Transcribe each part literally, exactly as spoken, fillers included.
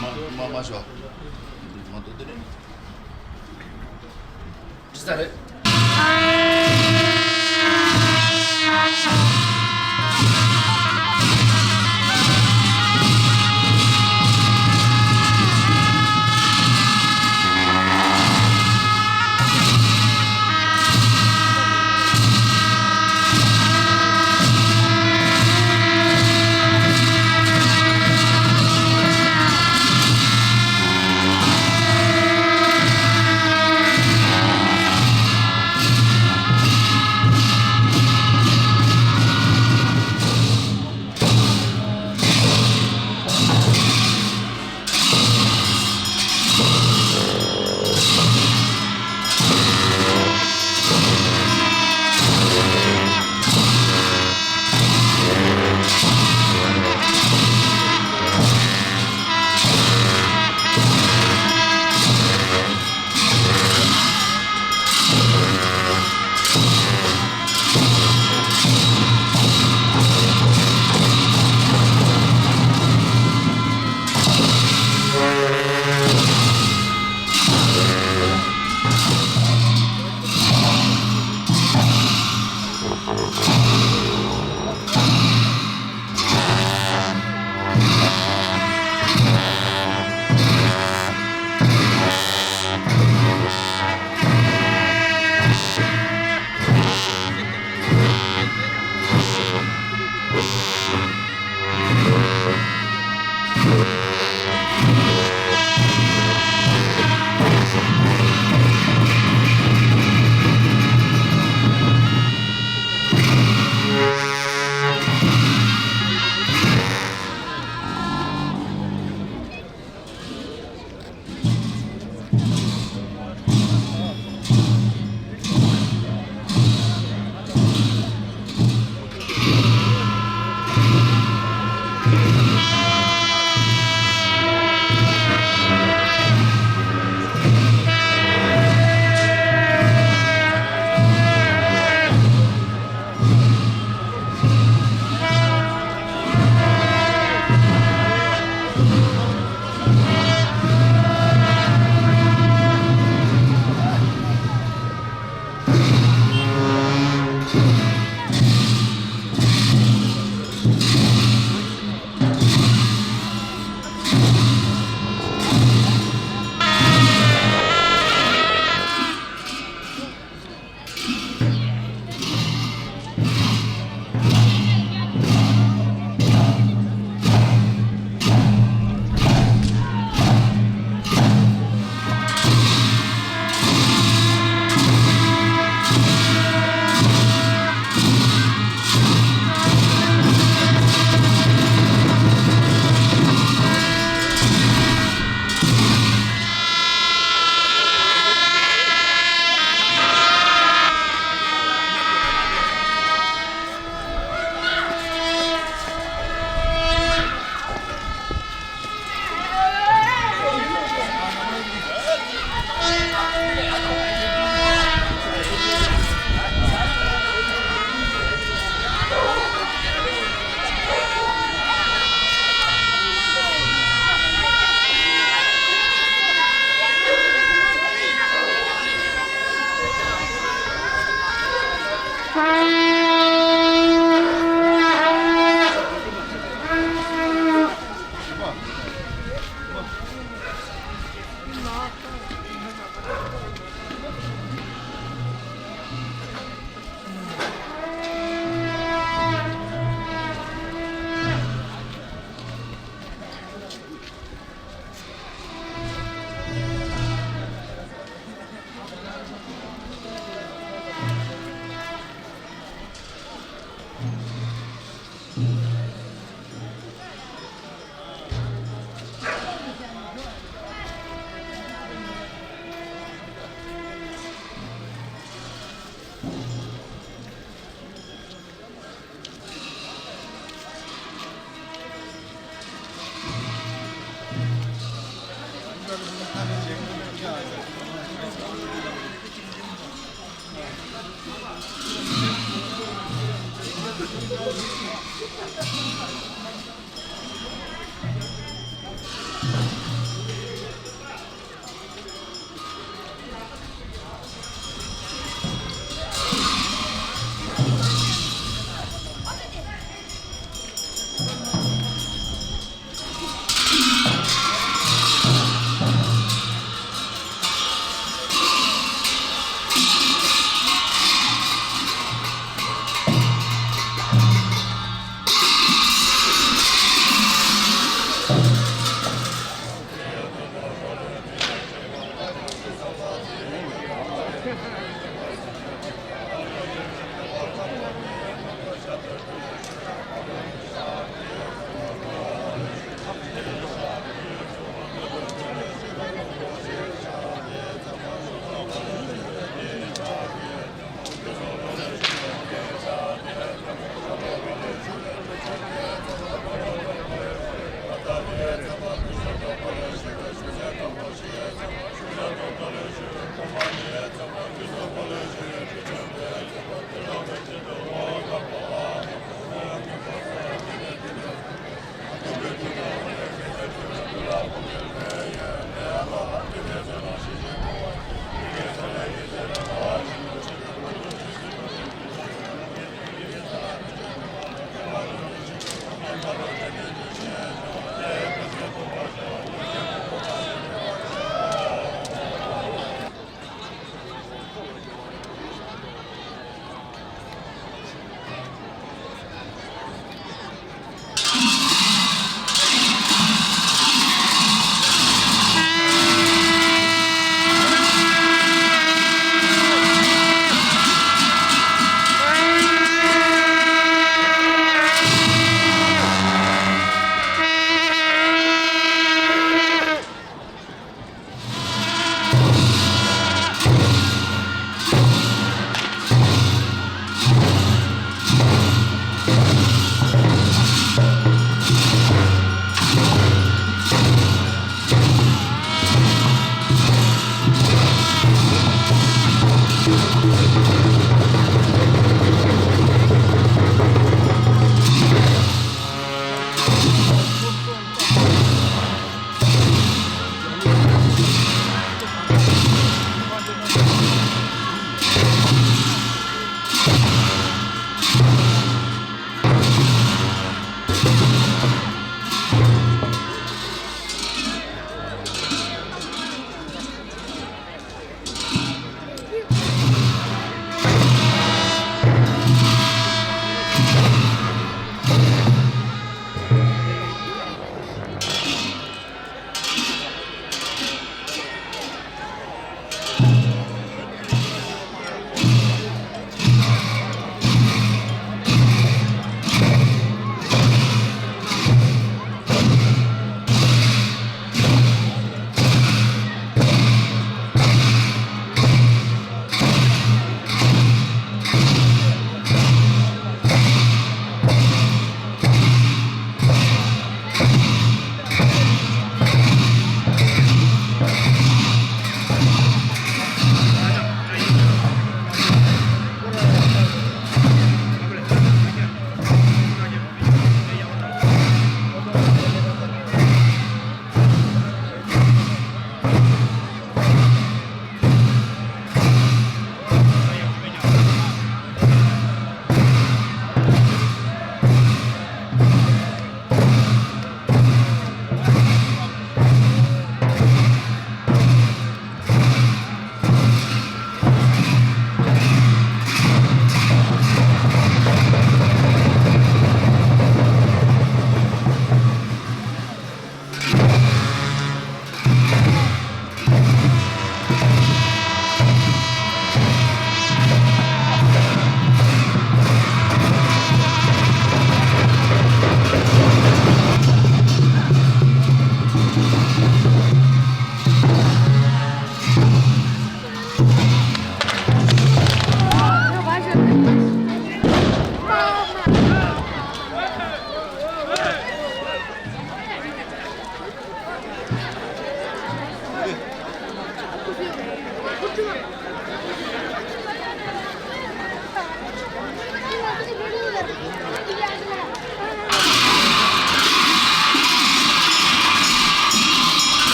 མ་མ་མ་མ་ཤོག་མ་འདུག་དེ་ནས། ཅི་ས་རེད།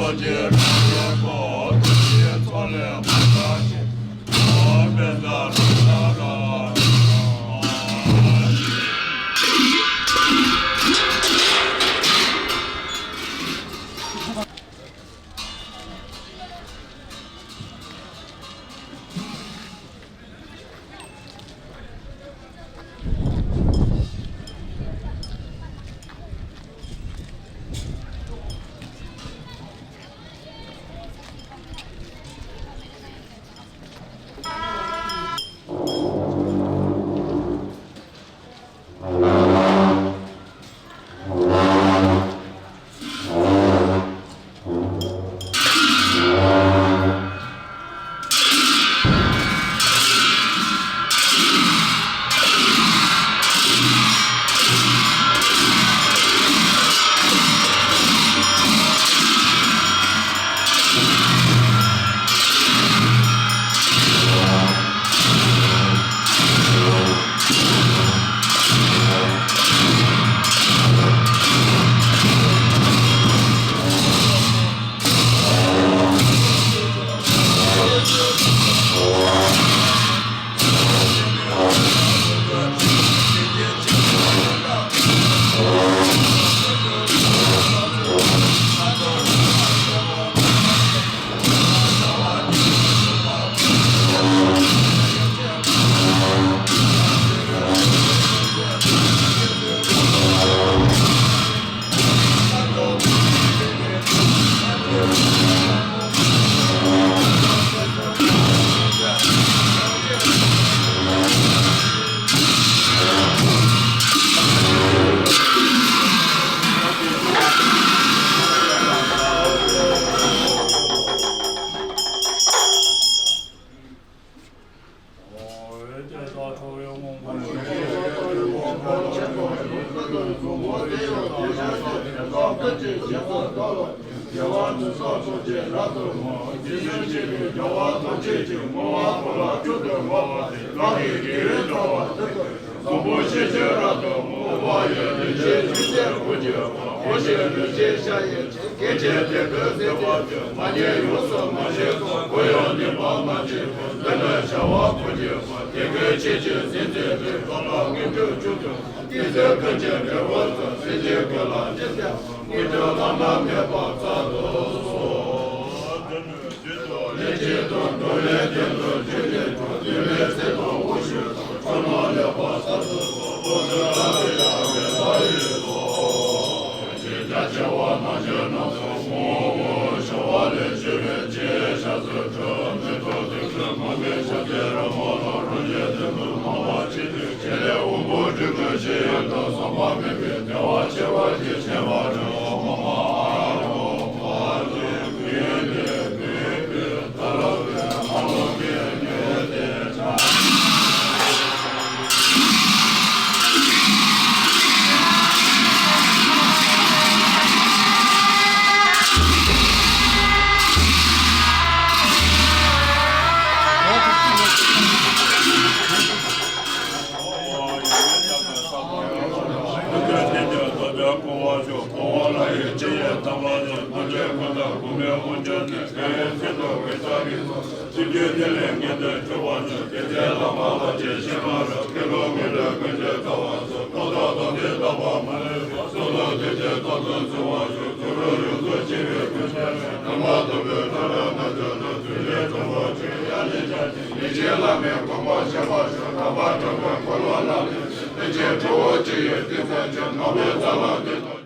སྐྱེ་མཆེད་དེ་ཀུན་ཟད་པ་དེ། མ་རྙེད་ཡོངས་སུ་མ་ཤེས་པ། ཀུན་ཡང་ནི་མ་མ་མཆིས་པ། འདི་ནི་བྱ་བ་ཀུན་བྱེད་པ། དེ་ཀུན་ཆོས་ཀྱི་སེམས་ཅན་ཏེ། བསམ་པ་ལྔ་བཅུ་བཅུ་དྲུག་པོ། དེ་ཚེ་ཀུན་གྱི་འབྲས་བུ་དང་། སེམས་ཅན་ཀུན་ལ་སྤྱི་བཏང་། དངོས་གྲུབ་བླ་ན་མེད་པ་སྩལ་དུ་གསོལ། ལས་ཀྱི་དོན་འགྲོ་བའི་དོན་དུ་བྱོན་ནས་ཀྱང་། ཏེ་ལས་ཚེ་དང་དབང་ཕྱུག་དང་། ཕྱོགས་རྣམས་ལེགས་པར་གསལ་དུ་གསོལ། ཐུགས་རྗེ་བཀའ་དྲིན་ཡར་ངོའི་མཐའ་ཡས་སོ། ཆོས་རྒྱ་ཆེ་བ་རྣམས་ཀྱི་རྣམ་གསུམ་སྨོ། བྱ་བ་ལས་བྱེད་པའི་ཕྱིར་ཕྱག་འཚལ་ལོ། མེ་ཏོག་བདུད་རྩི་མང་པོས་ཕྱག་འཚལ་རོལ་མོ་ལ། རང་གཞན་དོན་དུ་སྣང་བ་ཆེ་ཞིང་ཆེ་ལས། དབང་པོ་སྒྲིབ་ཀུན་ཞི་ཡི་དྭགས། བསམ་པ་མེད་པའི་བདེ་བ་ཆེ་བ་ཞིག་བྱེད་པར་བྱའོ། མ་མ་ཨ་རོ་པ་ཏི་པི་ཏི་པི་པི་ཏ་ར་པི་ཨ་རོ་ཀེ་ནེ་ཏེ་ཆ། ལས་བྱེད་བླ་མའི་དགོངས་པ་བཞེས་པར་ཤོག་དམ་པ་གྲགས་པའི་འཁོར་ལོ་རྣམས་ནས། བདེ་ཆེན་ཁྲོ་བོ་སྤྱི་ཡི་སྲིད་མཚོན་ཅིང་། ནག་པོའི་རྩ་ལ་འདི་ལྟར།